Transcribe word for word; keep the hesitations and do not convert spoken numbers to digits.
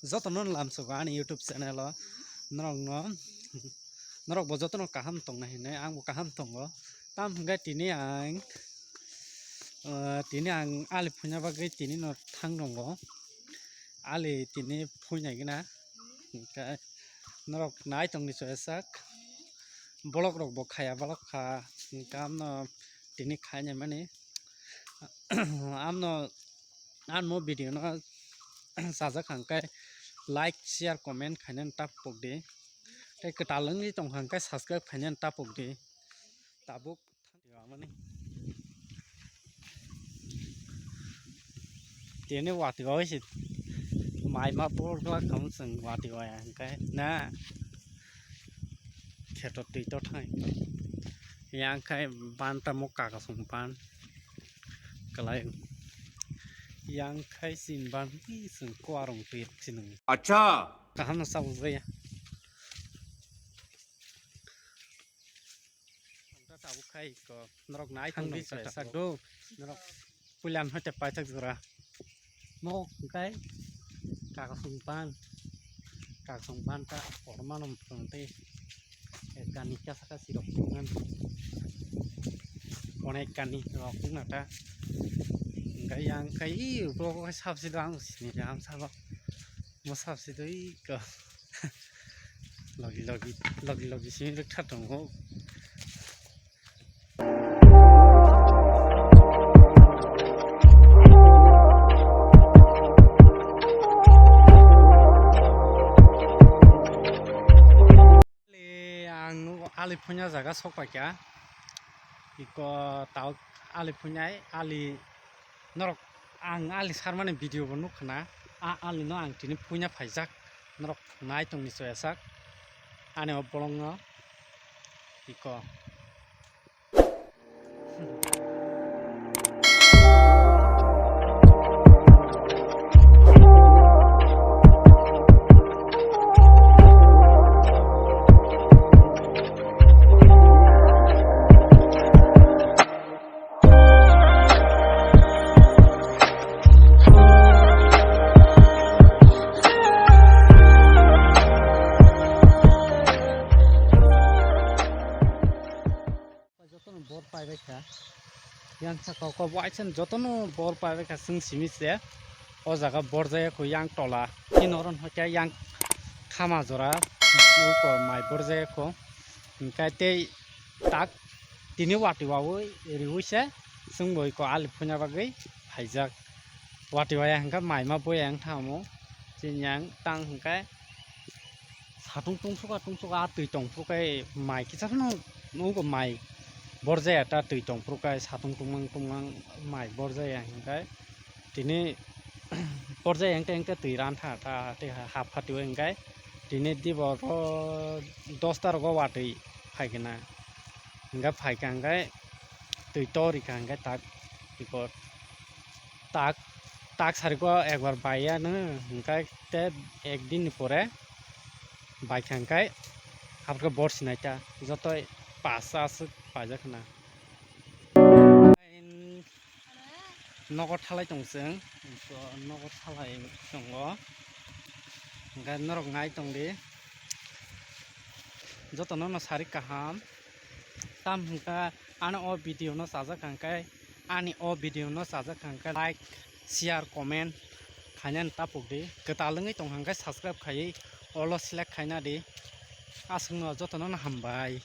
Jotono lamsogo ani YouTube channel o, norokno, norokbo jotono kaham tongna hinwi angbo kaham tongo. Tam hwnkhe tini ang, ah, tini ang ali phuina bagwi tini no thang tongo. Ali tini phuinai gina, hwnkhe norok nai tongni choyasak. Vlog rokbo khaya balok kha, hwnkhe amno tini khainai mani. Amno, ano video no sajak hwnkhe like, share, comment khainani tapok di. Tei kwtal wngwi tong hwnkhe subscribe khainani tapok di. Tabuk thangwi mani. Tini watwi o se mai ma por glak khamu chwng watwi o ya hwnkhe na. Kheto twi to thai. Yang khai ban tamo kakasong ban. Kalai. Yang khai sin ban hi sing ko arong twi sinung. Acha. Kaham na sabu ya. Ang ta sabu khai ko norok nai thang nung sa sak do. Norok puilan hoite paithak jora. Nok hwnkhe kakasong ban, kakasong ban ta korma no mwthang tei kani kasa kasi rok ngan. Onek kani rok na ta. Hwnkhe yang khai i ulo khai sabsi do ang sini ham sabo. Mo sabsi do i ko. Logi logi, logi logi sini rwkha tongo. Ang nugo ali phuina jaga sok paikha. Iko tao ali phuinai, ali norok ang ali sarmani video bo nukha na. A ali no ang tini phuina phaijak. Norok nai tongni choyasak. Ani o bolong no iko. Jotono bor paibai kha. Yang saka kok waisa jotono bor paibai kha, chwng simi se. O jaga bor jaya kho yang tola. Tini oro hwnkhe yang khama jora. Uko mai bor jaya kho. Hwnkhe tei tak tini watwi wawi riwi se chwng bo iko ali phuina bagwi phaijak. Watwi waya hwnkhe mai ma boya wng thamo. Chini yang tang hwnkhe satung tungsukha tungsukha a twi tongphuru khe mai kisa phano nugo mai bor jaya ta twi tongphuru khe satung tungmang tungmang mai bor jaya hwnkhe tini bor jaya hwnkhe hwnkhe twi ran tha ta tei hap phatio hwnkhe tini dibo ro dosta rogo watwi phaikhe na hwnkhe phaikha hwnkhe twi torikha hwnkhe tak iko tak tak sariko ekbar baiya nw hwnkhe te ek din ni pore baikha hwnkhe abokhe bor sinai ta jotoi pasa aswk paijak khna. Nogo thalai tong chwng, nogo thalai tongo hwnkhe norok nai tongdi jotono no sari kaham. Tam hwnkhe ani o video no chajak hwnkhe, ani o video no chajak hwnkhe like, share, comment khainani tapuk di. Kwtal wngwi tong hwnkhe subscribe khaiwi olo select khaina di. Aswkno jotono no hambai.